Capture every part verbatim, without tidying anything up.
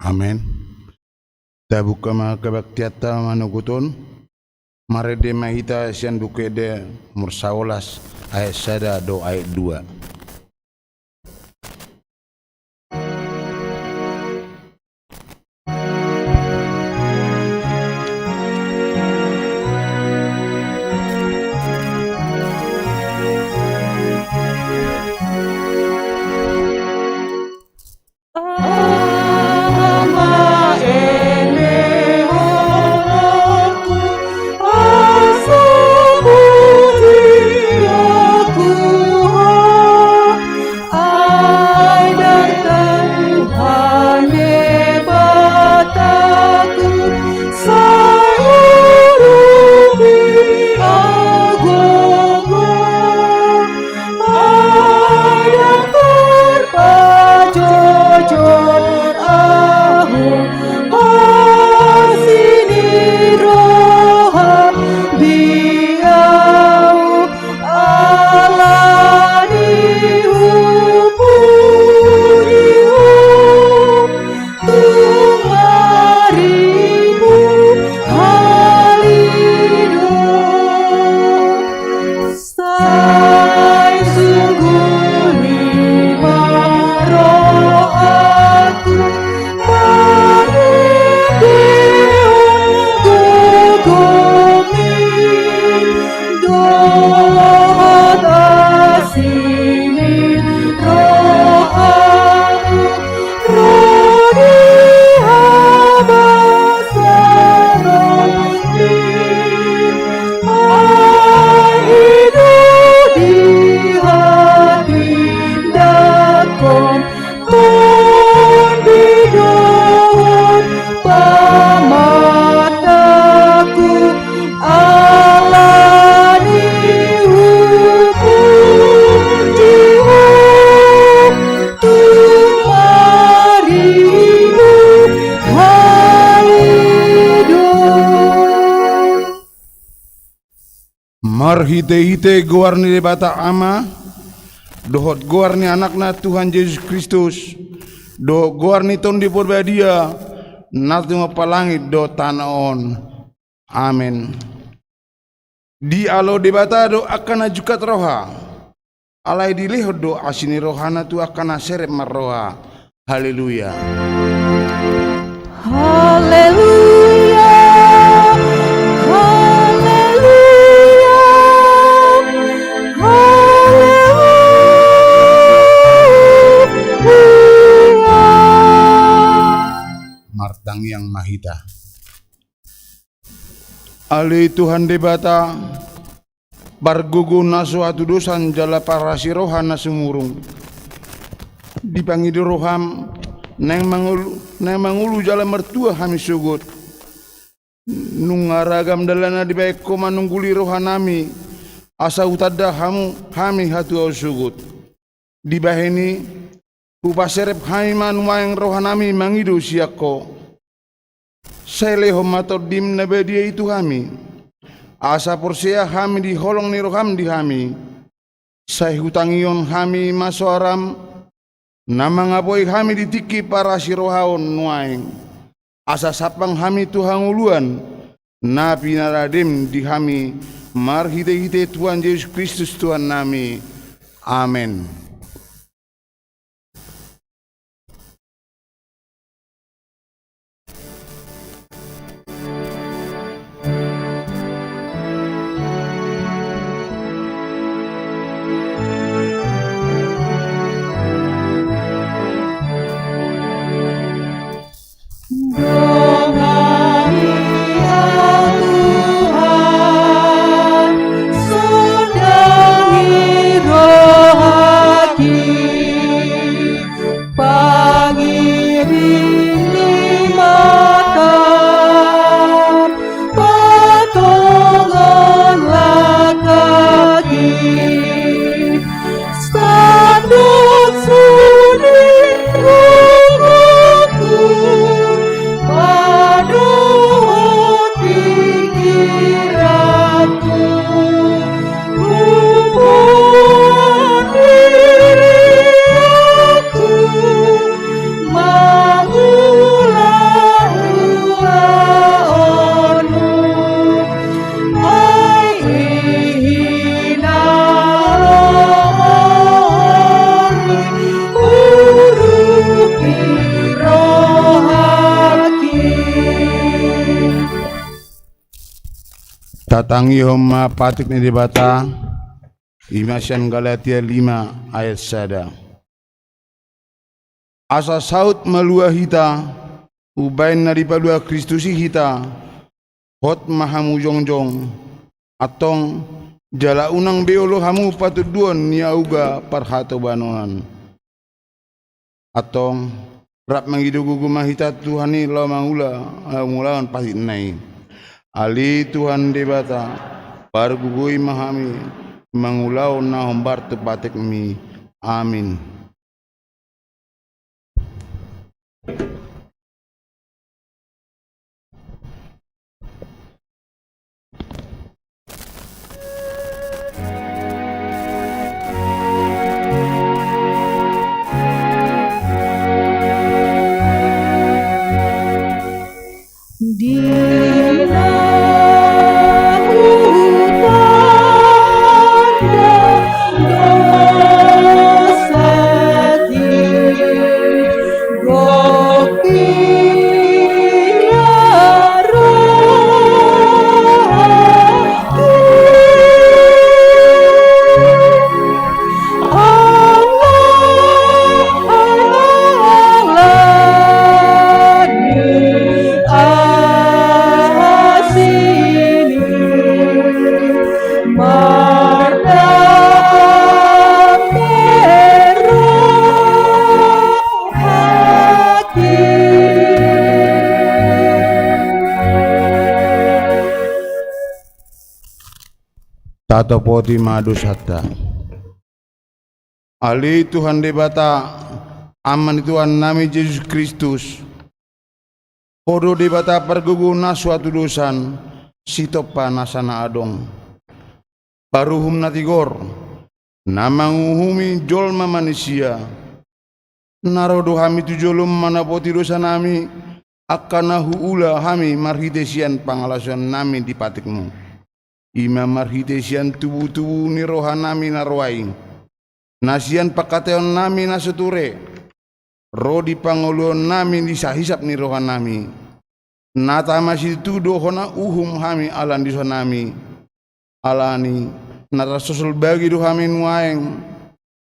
Amen. Tabuka ma kebaktianta manogot on. Marende ma hita sian Buku Ende nomor saolas, ayat sada dohot ayat dua. Ai datang hami bataku, sai urupi agogo. Ai datang pajojor ahu, asi ni roha di ahu. Ala ni hupuji Ho, tung maribu hali do. Sai sungkun i ma rohaku, marende gogomi. Dohot asi ni rohamu, ro di habasanon i. Ai i do di hatindangkon, tondi dohot pamatangku, ala ni hupuji Ho, tung maribu hali do. Marhitehite goar ni Debata Ama, dohot goar ni Anakna Tuhan Jesus Kristus, dohot goar ni Tondi Parbadia, na tumompa langit dohot tano on. Amen. Dialo Debata do angka na jungkat roha. Alai dilehon do asi ni rohana tu angka na serep marroha. Haleluya. Haleluya. Haleluya. Haleluya. Martangiang ma hita. Ale Tuhan Debata, pargogo na so hatudosan jala parasi roha na sumurung. Dipangido roham, naeng mangolu, naeng mangolu jala martua hami sogot. Nunga ragam dalan na dibahen Ho manungguli rohanami, asa hutanda hamu hami hatuaon sogot. Dibahen i, hupaserep hami ma nuaeng rohanami mangido sian Ho. Sai lehon ma Tondim na badia i tu hami, asa porsea hami di holong ni roham di hami. Sai hutangihon hami ma soaram, na mangapoi hami di tingki parasi roha on nuaeng. Asa sampang hami tu hangoluan, na pinaradem di hami, marhitehite Tuhan Jesus Kristus Tuhannami. Amen. Dongani au Tuhan, sondangi roha Tatangihon ma patik ni Debata, i ma sian Galatia lima ayat sada. Asa saut malua hita, umbahen na dipalua Kristus i hita, hot ma hamu jongjong, antong, jala unang be olo hamu patunduon ni auga parhatobanon an. Antong, rap mangido gogo ma hita Tuhan i laho mangula, eh, mangulahon patikna i. Ale Tuhan Debata, pargogoi ma hami, mangulahon na hombar tu patikmi. Amin. Tatopoti ma dosanta. Ale Tuhan Debata, Ama ni Tuhannami Jesus Kristus, Ho do Debata pargogo na so hatudosan, sitompa nasa na adong. Paruhum na tigor, na manguhumi jolma manisia. Na ro do hami tu jolom manopoti dosanami, angka na huula hami marhite sian pangalaosionnami di patikmu. I ma marhite sian tubutubu ni rohanami na roa i, na sian pangkataionnami na so ture, ro di pangoluonnami di sahisap ni rohanami. Na tama situtu do hona uhum hami ala ni dosanami. Alani, na tarsosol bagi do hami nuaeng.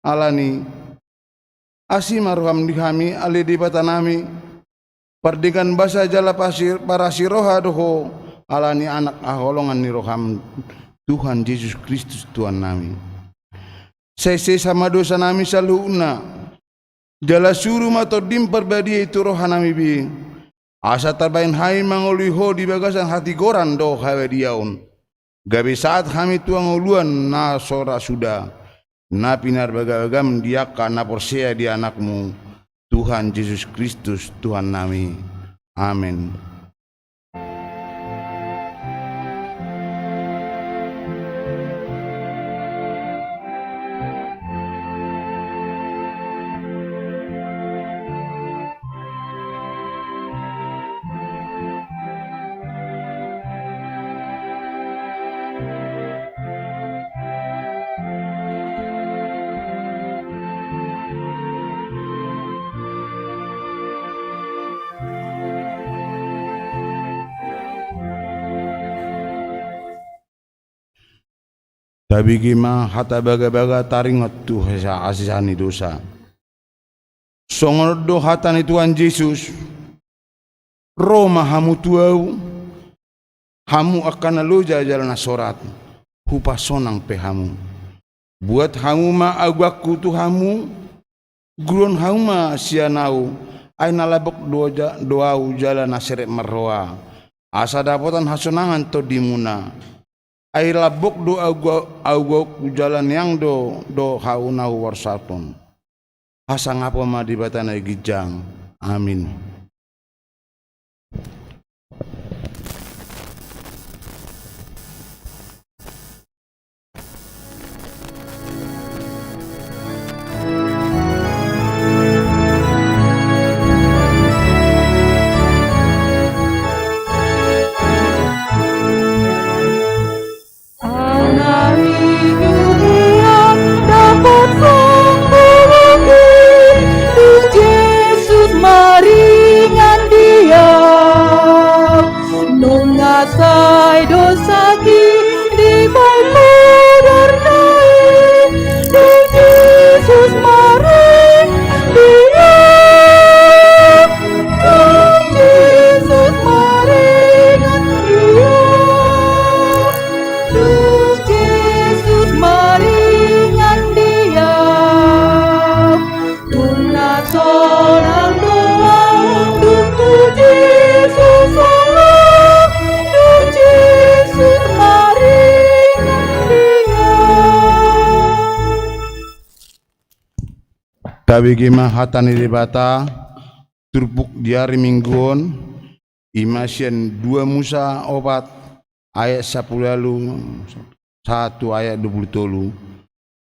Alani, asi ma roham di hami, ale Debatanami, pardenggan basa jala pasir, parasi roha do Ho, alani Anak haholongan ni roham, Tuhan Jesus Kristus Tuhannami. Sai sesa ma dosanami saluhutna, jala suru ma Tondim Parbadia i tu rohanami be, asa tarbahen hami mangoloi Ho di bagasan hatigoran dohot habadiaon. Gabe sahat hami tu hangoluan na so ra suda, na pinarbagabagam di angka na porsea di Anakmu, Tuhan Jesus Kristus, Tuhannami. Amen. Tabege ma hata bagabaga taringot tu hasesaan ni dosa. Songon on do hata ni Tuhan Jesus, ro ma hamu tu Ahu, hamu angka na loja jala na sorat, hupasonang pe hamu. Buat hamu ma aguangku tu hamu, guruhon hamu ma sian Ahu, ai na lambok do ja-, do Ahu jala na serep marroha, asa dapotan hasonangan tondimuna. Ai lambok do agu-, aguangku jala neang do, do Ahu na huborsathon. Hasangapon ma Debata na di ginjang. Amin. Tabege ma hata ni Debata, turpuk di ari Minggu on, i ma sian dua Musa opat ayat sampulu ualu sahat tu ayat dua pulu tolu.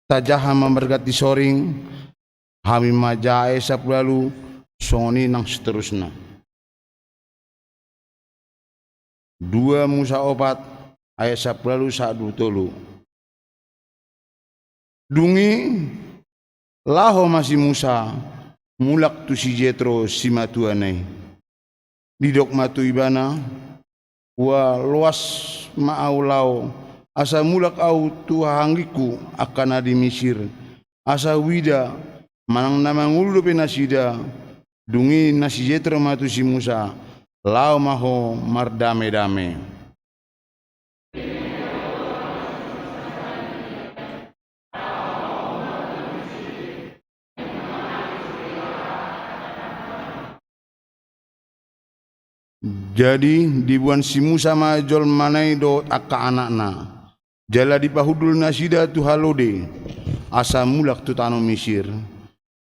Tajaha ma marganti soring, hami ma jaha ayat sampulu ualu, songon i nang seterusna. Dua Musa opat ayat sampulu ualu sahat dua pulu tolu. Dung i laho ma si Musa mulak tu si Jetro simatuana i. Didok ma tu ibana: Ua loas ma ahu laho, asa mulak ahu tu hahaanggiku angka na di Misir, asa huida manang na mangolu dope nasida. Dung i nang si Jetro ma tu si Musa: Laho ma ho mardamedame. Jadi diboan si Musa ma jolmana i dohot angka anakna, jala dipahundul nasida tu halode, asa mulak tu tano Misir.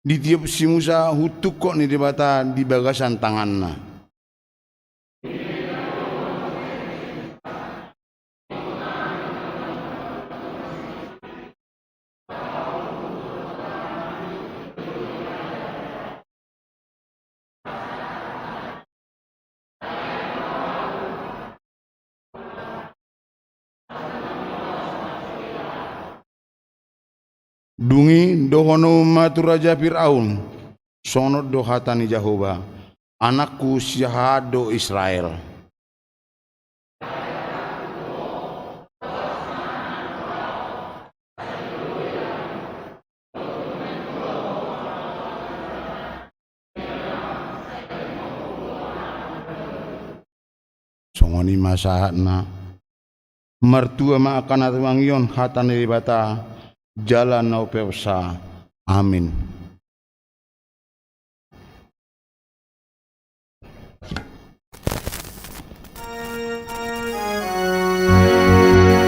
Ditiop si Musa huntungkot ni Debata di bagasan tanganna. Dung i dohonon ma tu raja Firaun: Songon on do hata ni Jahowa: Anakku sihahaan do Israel. Songon i ma sahatna. Martua ma angka na tuangihon hata ni Debata jala na umpeopsa. Amin.